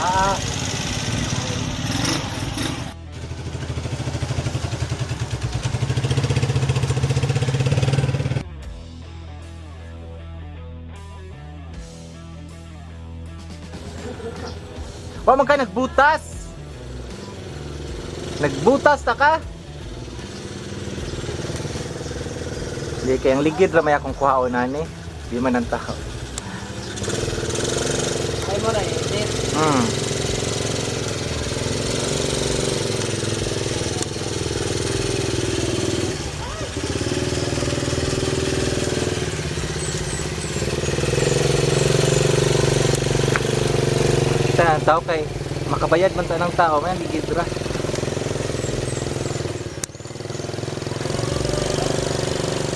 Ah. Wa man ka nagbutas. Nagbutas ta ka? Hindi kay ang ligid ra may akong kuhaon nani. Di man ang tao. Ay mo na edit. Tanan tao kay makabayad man tanang tao may ligid ra.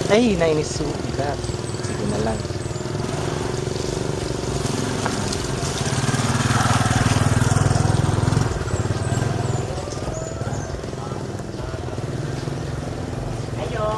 Ay, nainisugat. Sige na lang. Ayo.